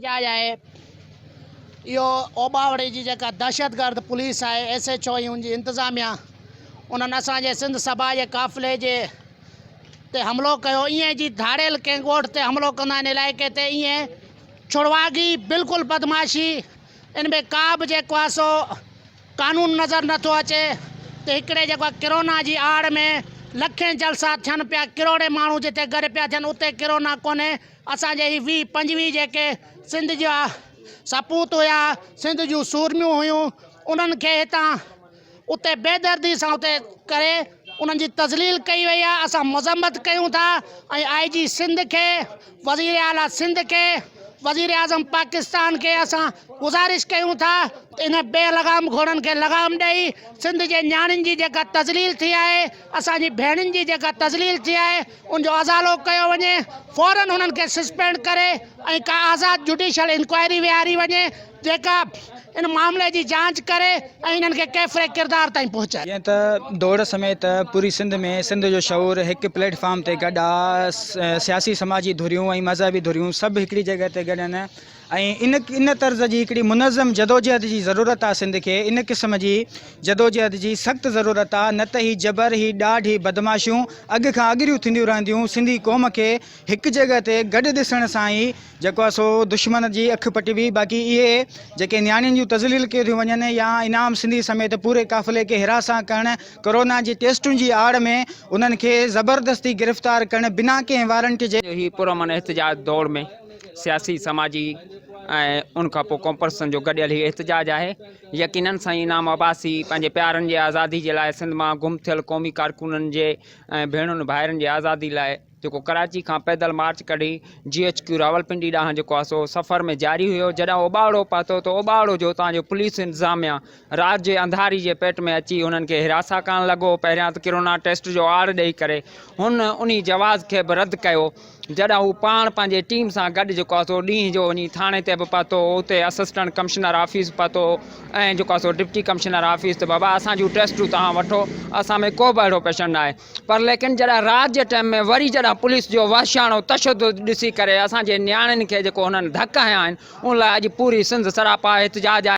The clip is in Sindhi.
احتجاج آهي اهو اوٻاوڙي جي جيڪا دهشتگرد پوليس آهي ايس ايڇ او ۽ ان جي انتظاميا انهن اسان جي سنڌ سڀا جي قافلي جي تي حملو ڪيو ائين جي ڌاڙيل ڪنهن ڳوٺ تي حملو ڪندا آهن علائقي تي ائين ڇڙواڳي بلڪل بدمعاشي ان ۾ ڪا به جيڪو آهي سو قانون نظر نٿو اچي ته هڪڙي جيڪو آهي ڪرونا جي آڙ ۾ لکين جلسا ٿين پيا ڪروڙين ماڻهو جتي گڏ پيا ٿين اتي ڪرونا ڪونهي اسان جي هي 20 25 جيڪي سنڌ جا سپوت هيا سنڌ جون سورميون هيون انهن کي هتان اتي بيدردي سان اتي ڪري انهن جي تذليل ڪئي وئي آهي اسان مذمت ڪيون ٿا ۽ آء جي سنڌ کي وزير اعليٰ سنڌ کي وزير اعظم پاڪستان کي اسان گذارش ڪيون ٿا ته ان بي لغام گهوڙن کي لغام ڏئي سنڌ جي نياڻين جي جيڪا تذليل ٿي آهي اسان جي ڀيڻين جي جيڪا تذليل ٿي آهي ان جو ازالو ڪيو وڃي فورن انهن کي سسپينڊ ڪري ۽ ڪا آزاد جوڊيشل انڪوائري ويهاري وڃي جيڪا ان معاملي جي جاچ ڪري ۽ انهن کي ڪيفر ڪردار تائين پهچائي. جيئن ته دوڙ سميت پوري سنڌ ۾ سنڌ جو شعور هڪ پليٽ فارم تي گڏ آ، سياسي سماجي ڌريون ۽ مذهبي ڌريون سڀ هڪڙي جڳهه تي گڏ آهن ۽ ان ان طرز جي هڪڙي منظم جدوجهد جي ضرورت آ سنڌ کي ان قسم جي جدوجهد جي سخت ضرورت آ نه ته هي جبر هي ڏاڍ هي بدمعاشيون اڳ کان اڳريون ٿينديون رهنديون سنڌي قوم کي هڪ جڳهه تي گڏ ڏسڻ سان ئي جيڪو آهي سو دشمن جي اک پٽبي باقي اهي جيڪي نياڻين جون تذليل ڪيون ٿيون وڃن يا انعام سنڌي سميت پوري قافلي کي هراسان ڪرڻ ڪورونا جي ٽيسٽن جي آڙ ۾ انهن کي زبردستي گرفتار ڪرڻ بنا ڪنهن وارنٽ جي. هي پرامن احتجاج دوڙ ۾ سياسي سماجي ۽ ان کان پوء قومپرستن جو گڏيل هي احتجاج آهي يقينن سائين انعام عباسي پنهنجي پيارن جي آزادي جي لاء سنڌ مان گم ٿيل قومي ڪارڪنن جي ۽ ڀيڻن ڀائرن جي آزادي لاء جيڪو ڪراچي کان پيدل مارچ ڪڍي جي ايڇ ڪيو راولپنڊي ڏانهن جيڪو آهي سو سفر ۾ جاري هيو جڏهن اوٻاوڙو پهتو ته اوٻاوڙو جو اتان جو پوليس انتظاميا رات جي انڌاري جي پيٽ ۾ اچي هنن کي هراسان ڪرڻ لڳو پهريان ته ڪرونا ٽيسٽ جو آڙ ڏئي ڪري هن انهي جواز کي به رد ڪيو جڏهن هو پاڻ پنهنجي ٽيم سان گڏ جيڪو آهي سو ڏينهن جو وڃي ٿاڻي تي به پهتو اتي اسسٽنٽ ڪمشنر آفيس پهتو ۽ جيڪو آهي سو ڊپٽي ڪمشنر آفيس ته بابا اسان جون ٽيسٽون توهان وٺو اسان ۾ ڪو به اهڙو پيشنٽ ناهي پر ليڪن جڏهن رات جي ٽائيم ۾ وري جڏهن پوليس جو وحشياڻو تشدد ڏسي ڪري اسان جي نياڻين کي جيڪو هنن ڌڪ هنيا آهن ان لاء اڄ پوري سنڌ سراپا احتجاج آهي.